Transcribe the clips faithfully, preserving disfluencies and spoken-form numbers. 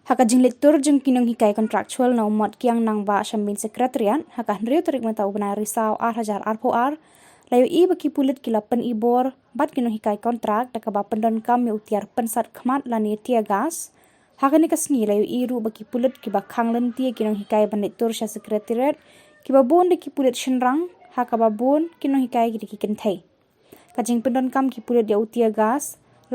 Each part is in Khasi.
Ha ka jingleit tur jong ki nonghikai contractual na u Mot Kiang Nangbah Shambin Secretariat, ha ka hynriew tarik mynta u bnai Risaw ar hajar arphew ar, la ïohi ba ki pulit ki la pynibor bad ki nonghikai kontrak da kaba pyndonkam ïa u tiar pynsat khmat lane tear gas. Ha kane ka sngi la ïohi ruh ba ki pulit kiba khang lynti ïa ki nonghikai ban leit tur sha Secretariat, kiba bun da ki pulit shynrang, ha kaba bun ki nonghikai ki da ki kynthei. Ka jingpyndonkam ki pulit ïa u tear gas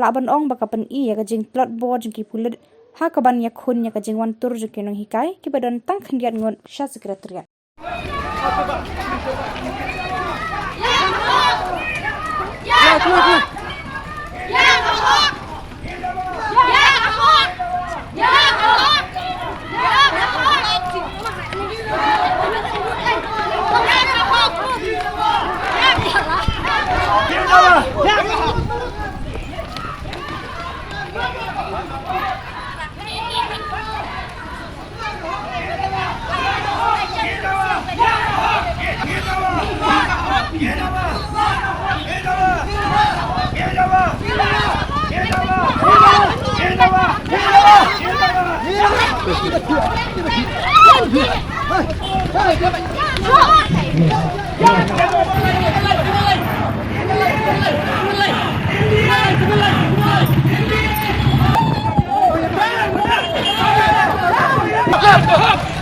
lah ban ong ba ka pyni ïa ka jingtlot bor jong ki pulit ha kaban ïakhun ïa ka jingwan tur jong ki nonghikai kiba don tang khyndiat ngut sha Secretariat.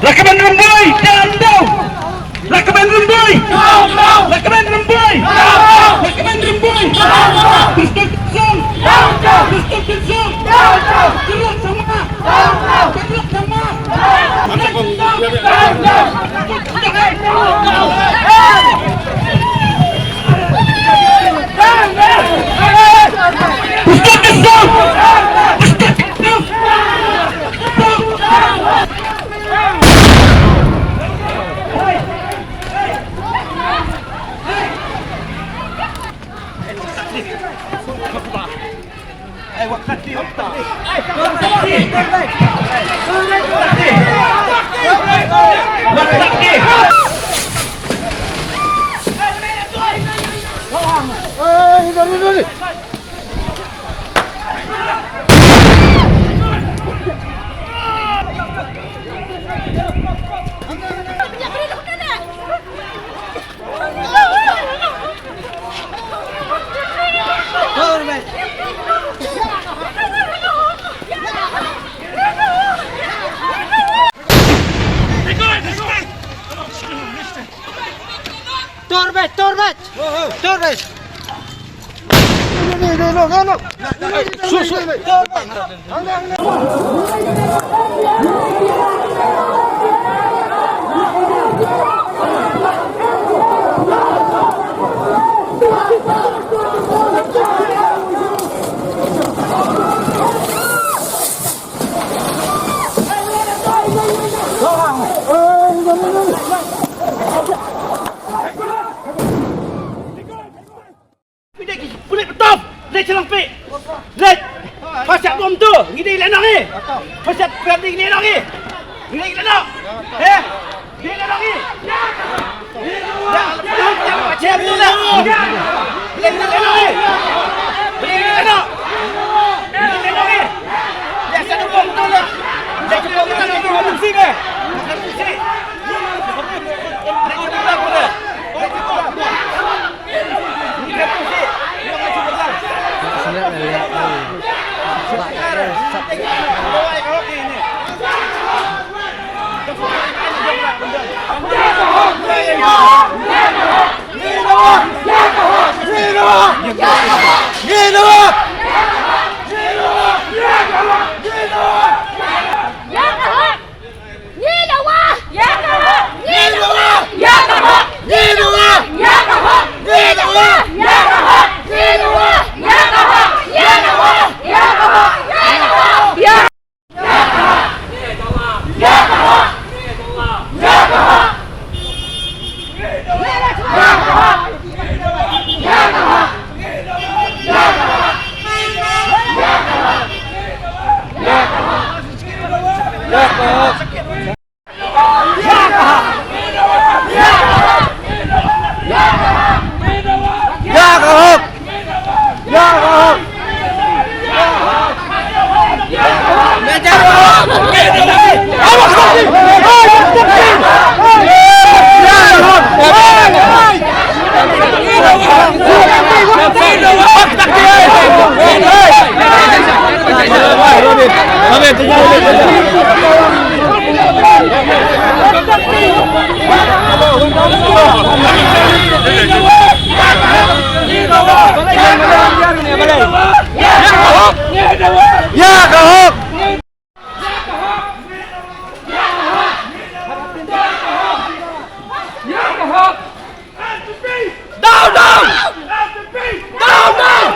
Lakaben Rymbui, down, down. Lakaben Rymbui, down, down. Lakaben Rymbui, down, down. Lakaben Rymbui, down, down. Pistol Kitsung, down, down. Pistol Kitsung, down, down. Terus sama. Torbet, torbet. Torbet. Phi dei ki pulit betul. Leit sha lang phi. Leit. Pha siat bom tu. Ngi dei leh nang i. Pha siat phi dei leh nang i. Ngi dei leh nang. He. Dei leh nang i. Ya, ya, ya, ya, ya, ya, ya. Leit sha lang phi. Leit sha lang phi. Leit sha lang phi. Ya, siat bom tu lah. Leit sha lang phi. Leit sha lang phi. Ya ka hok! Down, down! Down, down!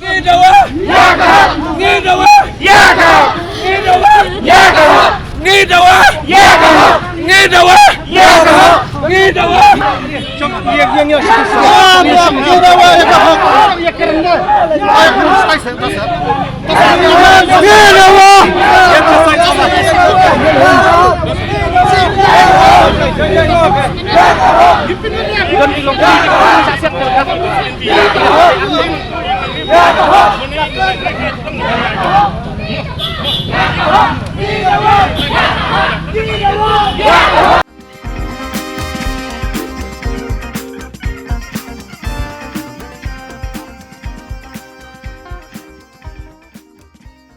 Ngi dawa! Ngi dawa! Ngi dawa! Ngi dawa! Ngi dawa! Ngi dawa!